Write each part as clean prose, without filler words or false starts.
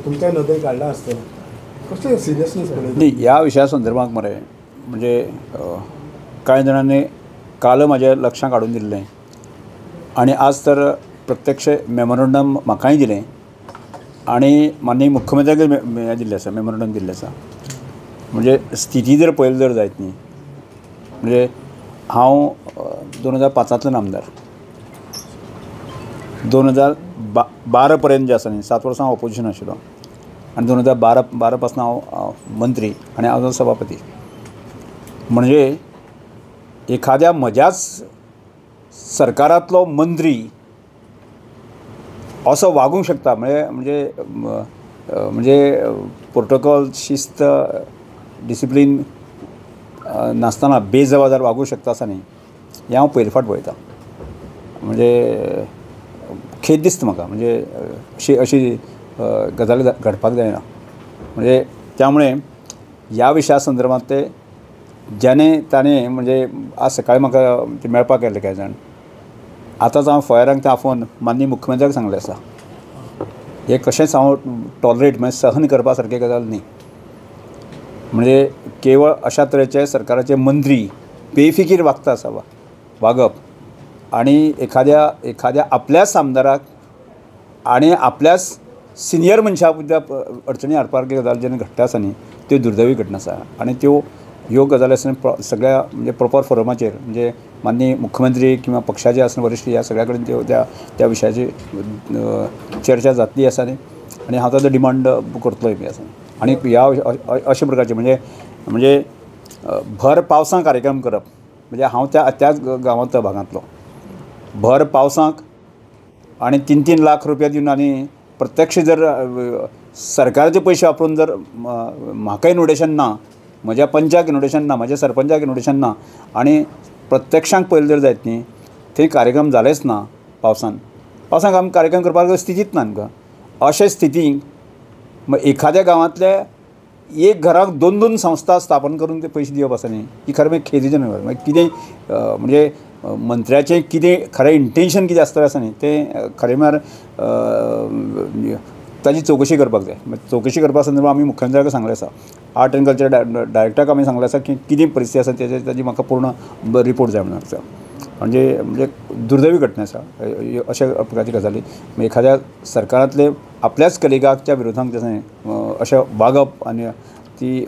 तुमच्या नदरेक काडला आसतलो, कशें सिरियसनेस पळयता? न्ही, ह्या विशया संदर्भात मरे म्हणजे कांय जाणांनी काल म्हाज्या लक्षांत हाडून दिल्लें आनी आज तर प्रत्यक्ष मेमोरंडम म्हाकाय दिलें आनी माननीय मुख्यमंत्र्याक हें दिल्लें आसा, मेमोरंडम दिल्लें आसा. म्हणजे स्थिती जर पळयली जर जायत न्ही, म्हणजे हांव 2005 आमदार, 2012 पर्यंत जें आसा न्ही 7 वर्सां हांव ऑपोजिशन आशिल्लो आनी 2012 पासून हांव मंत्री आनी हांव सभापती. म्हणजे एखाद्या म्हज्याच सरकारांतलो मंत्री असो वागूंक शकता म्हणजे म्हणजे म्हणजे प्रोटोकॉल, शिस्त, डिसिप्लीन नासतना बेजबाबदार वागूंक शकता आसा न्ही, हें हांव पयले फावट पळयतां. म्हणजे खेद दिसता म्हाका, म्हणजे अशी अशी गजाली घडपाक जायना. म्हणजे त्यामुळे ह्या विशया संदर्भात ते ज्याने ताणें म्हणजे आज सकाळी म्हाका ते मेळपाक आयले कांय जाण, आतांच हांव फॉयरांक ते आफोवन माननीय मुख्यमंत्र्याक सांगलें आसा, हें कशेंच हांव टॉलरेट म्हणजे सहन करपा सारकें गजाल न्ही. म्हणजे केवळ अशा तरेचे सरकाराचे मंत्री बेफिकीर वागता आसा वागप आनी एखाद्या एखाद्या आपल्याच आमदाराक आनी आपल्याच सिनियर मनशाक सुद्दां अडचणी हाडपा सारकी गजाल जेन्ना घडटा आसा न्ही, त्यो दुर्दैवी घटना आसा. आनी त्यो ह्यो गजाली आसतना सगळ्या म्हणजे प्रोपर फोरमाचेर म्हणजे माननीय मुख्यमंत्री किंवा पक्षाचे आसतना वरिश्ठ ह्या सगळ्या कडेन त्यो त्या त्या विशयाची चर्चा जातली आसा न्ही, आनी हांव ताजो डिमांड करतलोय बी आसा. आनी ह्या अशा प्रकारचे म्हणजे म्हणजे भर पावसांत कार्यक्रम करप, म्हणजे हांव त्या त्याच गांवांतलो भागांतलो, भर पावसांत आनी 3-3 लाख रुपया दिवन आनी प्रत्यक्ष जर सरकाराचे पयशे वापरून जर म्हाका इनविटेशन ना, म्हज्या पंचाक इनविटेशन ना, म्हज्या सरपंचाक इनविटेशन ना आनी प्रत्यक्षांत पळयलें जर जायत न्ही थंय कार्यक्रम जालेच ना पावसान, पावसांत आमी कार्यक्रम करपाक स्थितीत ना आमकां. अशे स्थितींत एखाद्या गांवांतल्या एक घराक 2-2 संस्था स्थापन करून ते पयशे दिवप आसा न्ही, ही खरें मागीर खेरीजनक. मागीर कितें म्हणजे मंत्र्याचें कितें खरें इंटेन्शन कितें आसतलें आसा न्ही तें खरें म्हळ्यार ताजी चवकशी करपाक जाय. चवकशी करपा संदर्भात आमी मुख्यमंत्र्याक सांगलें आसा, आर्ट एंड कल्चर डायरेक्टराक आमी सांगलें आसा की कितें परिस्थिती आसा तेजे ताजी म्हाका पूर्ण रिपोर्ट जाय म्हणून आसा. म्हणजे म्हणजे दुर्दैवी घटना आसा अशा प्रकारची गजाली एखाद्या सरकारांतले आपल्याच कलिगाच्या विरोधांत जशें अशें वागप आनी ती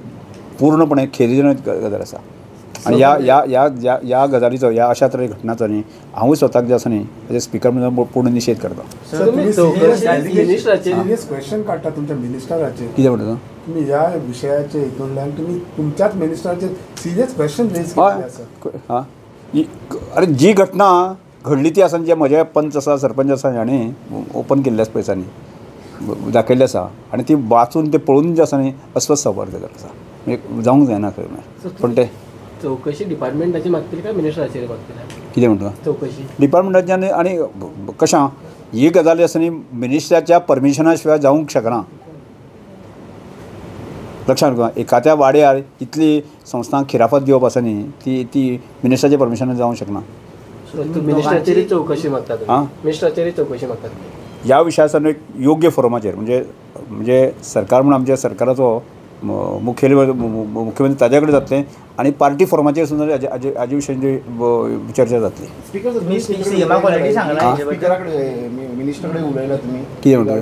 पूर्णपणे खेरीजनक गजाल आसा. आनी ह्या ह्या ह्या ह्या गजालीचो ह्या अशा तरे घटनाचो न्ही हांवूय स्वताक जें आसा न्ही एज अ स्पिकर म्हणून पूर्ण निशेध करता. सिरियस क्वेश्चन काडटा तुमच्या मिनिस्टराचेर, कितें म्हणटा तुमी ह्या विशयाचे हितूंतल्यान तुमी तुमच्याच मिनिस्टराचेर सिरियस क्वेश्चन रेज केल्लें आसा. हां, अरे जी घटना घडली ती आसा, जे म्हजे पंच आसा सरपंच आसा हांणी ओपन केल्ले आसा पयशांनी दाखयल्लें आसा आनी ती वाचून ते पळोवन जे आसा न्ही अस्वस्थ जावपाक गजाल आसा, म्हणजे जावंक जायना खरें म्हळ्यार. पण ते चवकशी डिपार्टमेंटाची मागतली काय मिनिस्टराचेर मागतली? कितें म्हणटा चवकशी डिपार्टमेंटाची आनी आनी कशें ही गजाली आसा न्ही मिनिस्टराच्या परमिशना शिवाय जावंक शकना. लक्षांत घेवं, एखाद्या वाड्यार इतली संस्थांक खिराफत दिवप आसा न्ही ती ती मिनिस्टराच्या परमिशनान जावंक शकना. मिनिस्टराचेरय चवकशी मागतात, मिनिस्टराचेरय चवकशी मागतात ह्या विशयाचो एक योग्य फोरमाचेर म्हणजे म्हणजे सरकार म्हूण आमच्या सरकाराचो मुखेल मुख्यमंत्री ताज्या कडेन जातलें आनी पार्टी फोरमाचेर सुद्दां हाजे विशयांची चर्चा जातली. कितें म्हणटा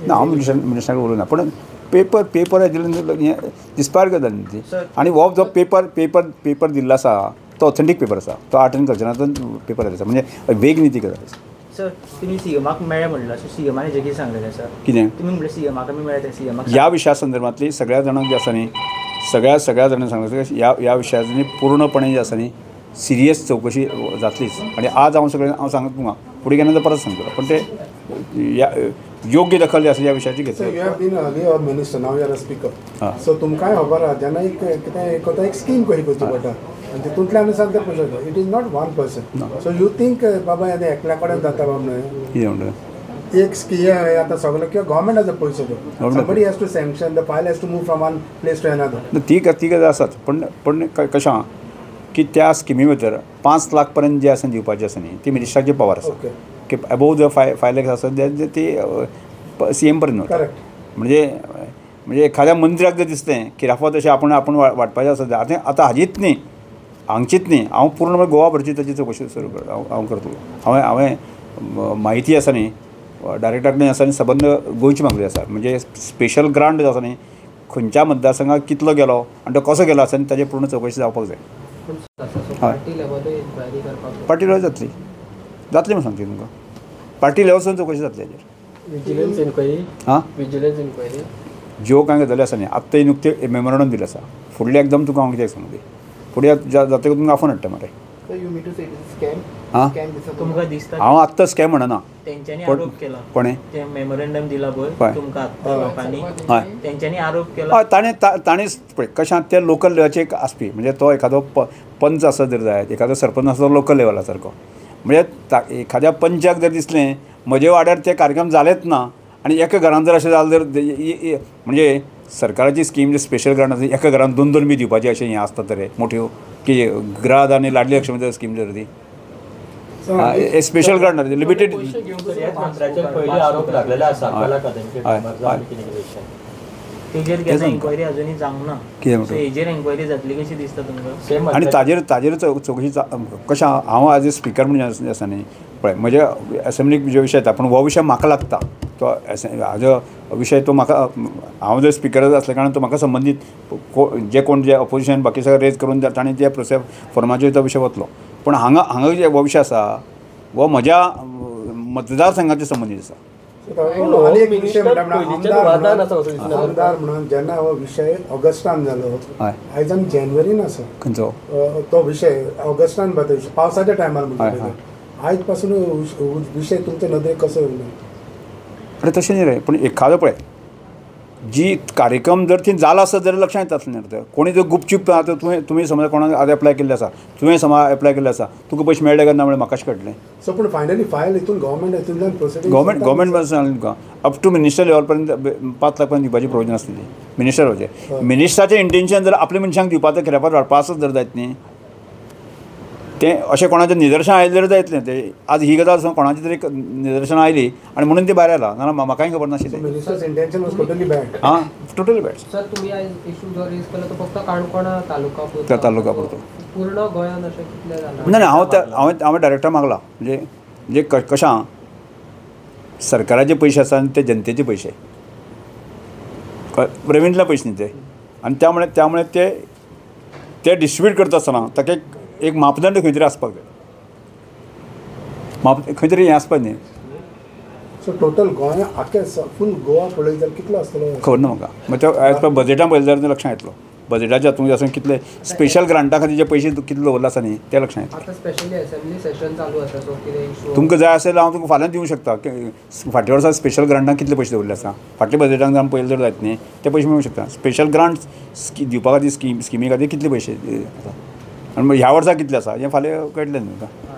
ना हांव मिनिस्टरा कडेन उलोवना, पूण पेपर पेपर दिल्ले दिसपार गजाल न्ही ती. आनी हो जो पेपर पेपर पेपर दिल्लो आसा तो ऑथेंटीक पेपर आसा, तो आर्ट एंड कल्चरांतल्यान पेपर आयिल्लो आसा, म्हणजे वेग न्ही ती गजाल आसा. सर तुमी सीएमाक मेळ्ळे म्हणलां, सो सीएमान हेजेर कितें सांगलेलें आसा? कितें तुमी म्हणलें सीएमाक आमी मेळ्ळे, सीएमाक ह्या विशया संदर्भांतली सगळ्या जाणांक जें आसा न्ही सगळ्या सगळ्या जाणांक सांगलें ह्या ह्या विशयाची पूर्णपणे जें आसा न्ही सिरियस चवकशी जातलीच. आनी आज हांव सगळें हांव सांगता तुमकां, फुडें केन्ना परत सांगतलो, पूण ते ह्या योग्य दखल जी आसा ह्या विशयाची घेतली. You have been earlier minister, now you are a speaker, so तुमकांय खबर आहा जेन्ना एक कितें एक स्कीम कशी करची पडटा आनी तितूंतल्यान सांगता पयशे, it is not one person. So you think बाबा हें एकल्या कडेन जाता बाबा न्हय, कितें म्हणटा एक स्कीम आतां सगळें किंवा गव्हर्मेंटाचो पयसो तो somebody has to sanction the file has to move from one place to another. ती ती गजाल आसाच, पण पण कशें आहा की त्या स्किमी भितर 5 लाख पर्यंत जे आसा दिवपाचें आसा न्ही ती मिनिस्टराची पावर आसा, की अबोव जर 5 लॅक्स आसा ती सी एम पर्यंत. करेक्ट. म्हणजे म्हणजे एखाद्या मंत्र्याक जर दिसलें खिराफत अशें आपूण आपूण वांटपाचें आसा आतां आतां हाजीच न्ही हांगचीच न्ही हांव पूर्ण गोवा भरची ताची चवकशी सुरू हांव करतलो. हांवें हांवें म्हायती आसा न्ही डायरेक्टर कडेन आसा आनी सबंद गोंयची मागली आसा म्हणजे स्पेशल ग्रांट जो आसा न्ही खंयच्या मतदारसंघाक कितलो गेलो आनी तो कसो गेलो आसा आनी ताजे पूर्ण चवकशी जावपाक जाय. पार्टी लेवलूय इन्क्वायरी करपाक पार्टी लेवल जातली जातली म्हूण सांगता तुमकां पार्टी लेवल सून चवकशी जातली हाजेर. विजिलन्स इन्क्वायरी हां विजिलन्स इन्क्वायरी ज्यो कांय गजाली आसा न्ही आत्तां नुकतें मेमोरंडम दिलें आसा फुडलें एकदम तुका हांव कित्याक सांगता फुडें जातकच तुमकां आफोवन हाडटा मरे. हां हांव आत्तां स्कॅम म्हणना तेंच्यांनी आरोप केला कोणें ते मेमोरंडम दिला पळय तुमकां आत्तां लोकांनी हय तेंच्यांनी आरोप केला. हय ताणें ताणें पळय कशें ते लोकल लेवलाचे एक आसपी म्हणजे तो एखादो पंच आसत जर जायत एखादो सरपंच आसत लोकल लेवला सारको म्हणजे एखाद्या पंचाक जर दिसलें म्हजे वाड्यार ते कार्यक्रम जालेच ना आनी एका घरान जर अशें जालें जर म्हणजे सरकाराची स्कीम स्पेशल ग्रांट आसा एका घरान दोन दोन बी दिवपाचें अशें हें आसता तर मोठ्यो की ग्राद आनी लाडली लक्ष्मी स्कीम जर ती स्पेशल ग्रांट लिमिटेड पयलीं आरोप लागलेले आसा तेजेर केन्ना इन्क्वायरी अजुनूय जावंक ना सो हेजेर इन्क्वायरी जातली कशी दिसता तुमकां? आनी ताजेर ताजेर चवकशी कशें हांव एज ए स्पिकर म्हणून आसा न्ही पळय म्हज्या एसेंब्लीक जो विशय येता पूण हो विशय म्हाका लागता तो हाजो विशय तो म्हाका हांव जर स्पिकर आसल्या कारणान तो म्हाका संबंदीत जे कोण जे ऑपोजिशन बाकी सगळें रेज करून ताणें जे प्रोसेस फॉर्माचेर तो विशय वतलो पूण हांगा हांगा जे हो विशय आसा हो म्हज्या मतदारसंघाचे संबंदीत आसा. आनी एक विशय म्हणटा आमदार म्हणून जेन्ना हो विशय ऑगस्टान जालो आयज आमी जानेवारीन आसा खंयचो तो विशय ऑगस्टान पावसाच्या टायमार म्हणटा आयज पासून विशय तुमच्या नदरेक कसो येवना? अरे तशें न्ही रे पूण एखादो पळय जी कार्यक्रम जर ती जाला आसत जाल्यार लक्षांत येता आसलें न्ही कोणी जर गुपचूप आतां तुवें तुमी समज कोणाक आतां एप्लाय केल्लें आसा तुवें समज एप्लाय केल्लें आसा तुका पयशे मेळ्ळे काय ना म्हळ्यार म्हाका कशें कळटलें? सो पूण फायनली फायल हितून गव्हर्मेंट हितूंतल्यान प्रोसिडींग गव्हर्मेंट सांगलें तुका अप टू मिनिस्टर लेवल पर्यंत 5 लाख पर्यंत दिवपाची प्रोविजन आसलेली मिनिस्टर लेवलाचेर. मिनिस्टराचें इंटेन्शन जर आपल्या मनशांक दिवपाचो खेरापात वाडपा आसत जर जायत न्ही तें अशें कोणाचें निदर्शन आयलें जाल्यार जायतलें तें आज ही गजाल कोणाची तरी निदर्शन आयली आनी म्हणून ती भायर आयला नाजाल्यार म्हाकाय खबर नाशिल्लें. Minister's intention was totally bad. हां टोटली बॅड. सर तुमी आयज इशू जो रेज केलो तो फक्त काणकोणा तालुका पुरतो तालुका पुरतो पूर्ण गोंयांत अशें कितलें जालां? ना ना हांव हांवें हांवें डायरेक्टर मागला म्हणजे म्हणजे कशें सरकाराचे पयशे आसा आनी ते जनतेचे पयशे रेवेन्यूतले पयशे न्ही ते आनी त्यामुळे त्यामुळे ते ते डिस्ट्रिब्यूट करता आसतना ताका एक मापदंड खंय तरी आसपाक जाय माप खंय तरी हें आसपाक न्ही. सो टोटल गोंय आख्खे फूल गोवा पळयत जाल्यार कितलो आसतलो खबर ना म्हाका. मागीर ते एज पर बजेटान पळयलें जाल्यार लक्षांत येतलो बजेटाच्या हातूंत आसा कितले स्पेशल ग्रांटा खातीर जे पयशे कितले दवरले आसा न्ही ते लक्षांत येतलें. आतां स्पेशली असेंब्ली सेशन चालू आसा सो कितें इशू तुमकां जाय आसल्यार हांव तुमकां फाल्यां दिवंक शकता फाटल्या वर्सा स्पेशल ग्रांटाक कितले पयशे दवरले आसा फाटल्या बजेटान आमी पळयले जर जायत न्ही ते पयशे मेळूंक शकता. स्पेशल ग्रांट दिवपा खातीर स्किमी खातीर कितले पयशे आसा आनी ह्या वर्सा कितले आसा हें फाल्यां कळटलें न्ही तुमकां.